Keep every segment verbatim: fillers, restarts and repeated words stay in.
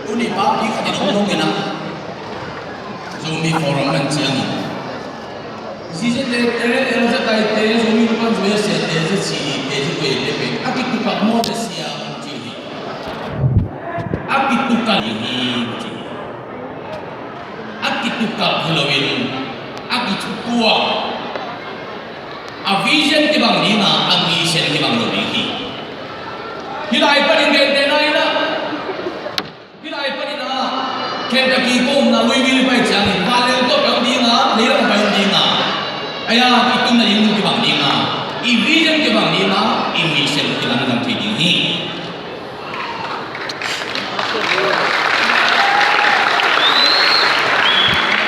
Tuni pa pi khat in hong dong in ah, Zomi Forum man ciangin, C Z te, L Z I te, Zomi Lupan Zomi Siate, Z C D te, Z K te pen a kitukalh maw, sia hong ci hi. A kitukalh hi, ci hi. A kitukalh hi loin a kitukalh, a vision kibang ding a, a mission kibang lo ding hi. Hih lai panin gentehna in ah, hih lai panin ah, Kentucky ko omna Louisville i pai ciangin, vanleng tawh pai om ding a, leilang pai om ding a, a, i tunna ding kibang ding a, i vision kibang ding a, i mission kilang ding thei ding hi.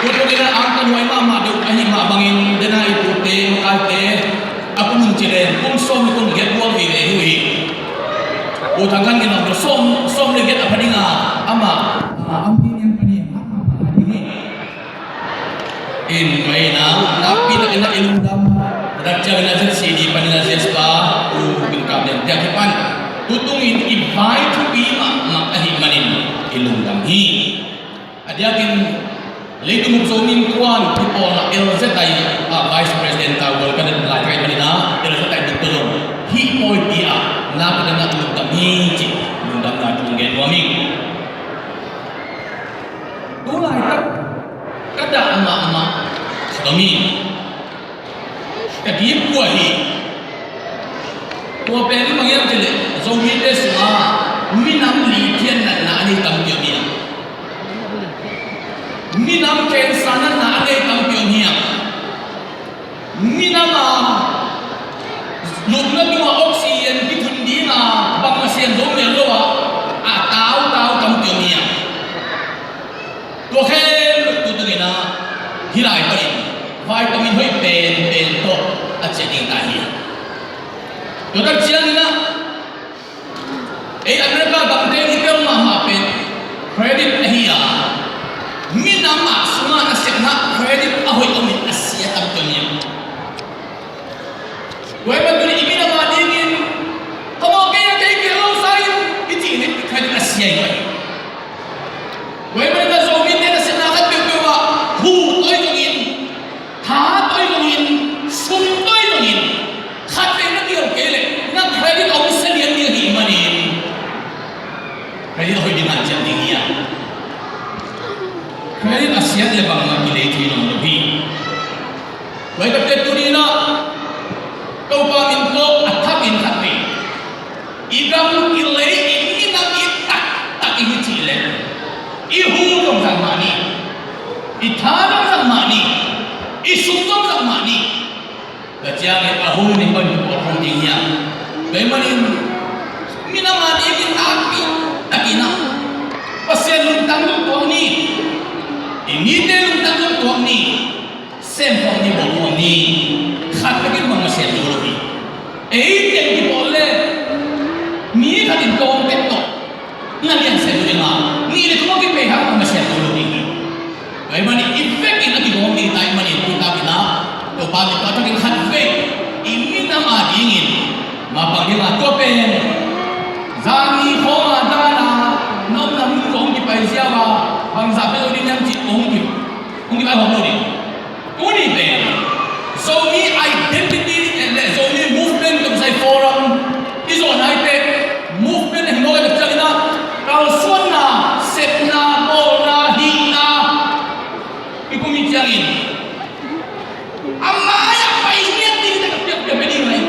Tutung in ah angtan huai mahmah deuh ahih mah bangin, dena i pute, makaite, a kum un ci leng kum sawm le kum giat buang vive hi uh hi. U Thang Khan Gin zong sawm, sawm le giat a pha ding a, amah, a, a kum ni a panin, a, a, a, a ding hi. In, tua in ah nakpi takin ah i lungdam. Tua ciangin ah Z C D panin ah Z S pa, U Bin Kap Lian te a kipan, tutung in i vai thupi mahmah ahih manin i lungdam hi. A diakin leitung Zomi Innkuan kipawlna L Z I, ah, Vice President ta, World Cadet lai kai panin ah L Z I ding tua zong hih pawipi ah nakpi takin ah i lungdam hi, ci, lungdamna thu gen nuam ing. Tu laitak ka dah mahmah khat om hi. Ka dip pua hi. Tua pen bang hiam cih leh, Zomite sungah minam li thian natna a nei tampi om hi. Minam cancer natna a nei tampi om hi. Minam a lupna tungah oxygen kithun ding a bangmah siam zo mel lo a, a tautau tampi om hi. Tua khempeuh tutung in ah hih lai panin vitamin hoih penpen tawh a ciah ding ta hi. Tua tak ciangin ah ei America gamte in i tel mahmah pen credit ahi a, minam a sungah nasepna credit a hoih om in a sia tampi om hi. Tua ahih manin tuni i minam a dingin, ka mawh kei a, kei kei lo sa in i cih in i credit a sia hi. Tua ahih manin Zomite nasepna khat peuhpeuh ah hu tawh hi zongin, tha tawh hi zongin, sum tawh hi zongin, khatvei na kiho kei leh na credit a hong sia lian ding ahih manin credit a hoih ding hanciam ding hi a. Credit a siat leh bangmah kilei thei nawn lo hi. Tua hi takte tuni in ah Topa min tawh a thakin khatvei i gam, i lei, i minam i taktak i hi cih leh i hu zong zang mah ni, i tha zong zang mah ni, i sum zong zang mah ni. Tua ciangin a hun in bang kipawl khawm ding hiam? Tua ahih manin minam a dingin nakpi takin ah Pasian lungtang zong tuak ni, i mite lungtang zong tuak ni. Sem khawm ni, bawl khawm ni. Khat takin bangmah sem zo lo hi. Ei teng kipawl le mi khat in tawm tek tawh na lian sem lo ding a, nih le thum a kipei hang bangmah sem zo lo ding hi. Tua ahih manin i vekin a kigawm ding ta ahih manin tu takin ah Topa min tawh a thakin khatvei i minam a dingin mapang ding a, tua pen zan ni khawng a dan a na omna mun kong kipai ziau a bangzah pia lo ding hiam cih kong ki, kong kipai hawm lo ding. Tuni pen Zomi identity le Zomi movement tawh kisai forum i zawh nai teh movement ahi mawk a, tua ciangin ah kalsuanna, sepna, bawlna, hihna i kum hi ciangin a mai-ah pai ngiat ding teh ka piak, piak ding lai.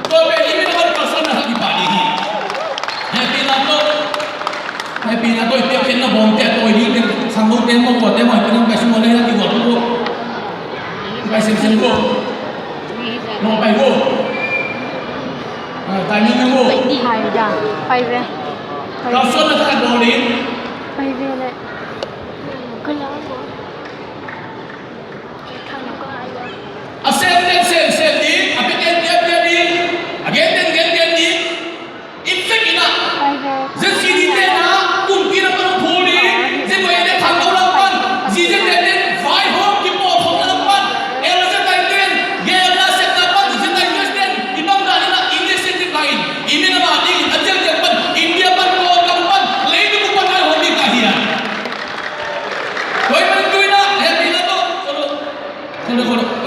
Tua pen i minam a kalsuanna khat i pah ding hi. Hehpihna tawh, hehpihna tawh i piakkhiatna bawmte a tawi ding teng, sangnote maw, kuate maw, hehpihna pai sung maw, lei na kivuak tuk uh. Pai semsem uh. Maw pai uh. Ah, timing uh. Pai ve. Kalsuanna khat bawl ding. Pai ve le. Ka la. A semten semsem ding, a piaten piapia ding, a genten genten ding. I vekin ah ZCD ten ah kumpi lam pan hong phul ding, ZYA ten khangno lam pan, ZZA ten vaihawm kipawlkhopna lam pan, LZI ten geelna sepna pan, ZI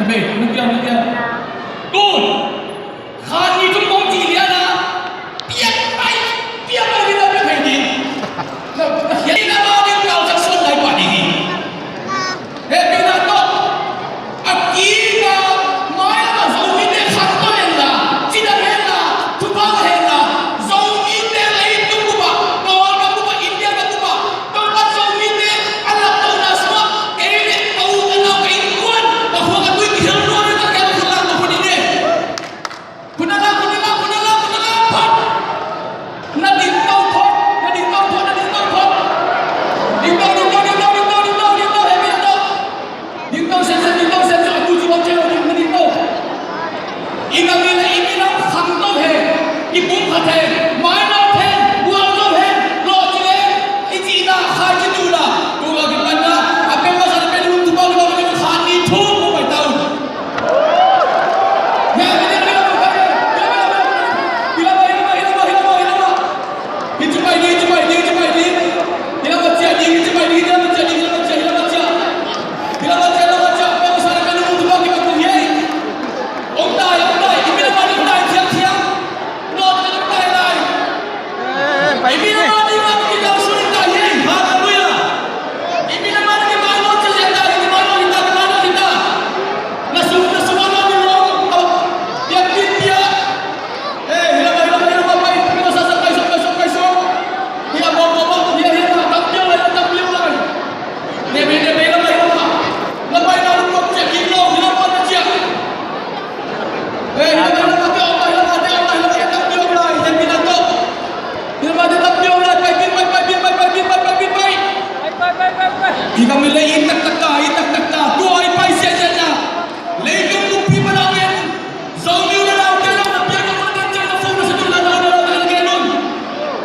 Amen. Nukiang, nukiang. Tun. Khan ni tung kong ci lian a. Piak pai, piak pai ni na piak pai ni. Na, na hian na ma ding kau sa son lai pa ni. He pe na to. A ki na mai na ma Zomite khan to hen la. Ci na hen la. Thupha hen la. Zomite leitung bup ah. Kawl gam bup ah, India gam bup ah. Tawlkhat Zomite a lak to na sua. Kei le kau ka nau ka innkuan. Ka khua ka tui kihel nuam ka kei ka khua lak to khua ni ne. Khut na la, khut na la, khut na la, khut na la, phot. Na ding to phot, na ding to phot, na ding to phot. Ding to, ding to, ding to, ding to, ding to, ding to, he mi to. Ding to, sen, sen, ding to, sen, sen, a tu ci bang celo, ding, na ding to. I gam i le i minam khang to he. I pum khat he. Mai no he. Bual no he. Lo ci le. I cihna khai ci tu la. Tu la ki pan na. A pen masa na pen hun tu bang, tu bang, tu bang, khan ni thu, tu pai tau. Eh, pai ding hi. Hi kami le i taktak ta, i taktak ta. Tua i pai siasia na. Leitung bukpi panau gen. Zomi na nau te na na piak na na te na phone na sa tu na na na na na gen un.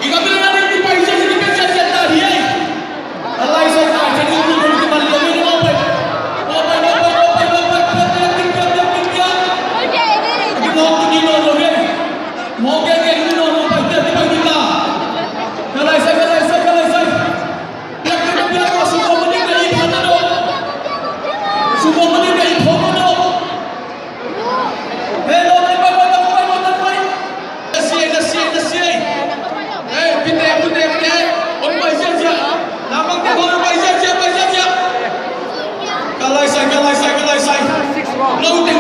I kami le na i pai siasia, i pai siasia ta hi ai. Alai sai ta, sai tu tu tu mal lo na pai. Pai, pai, pai. Mo gen gen ni no no pai, pai, pai, pai. Alai sai, alai sai, alai sai. Ka lai sai, ka lai sai, ka lai sai.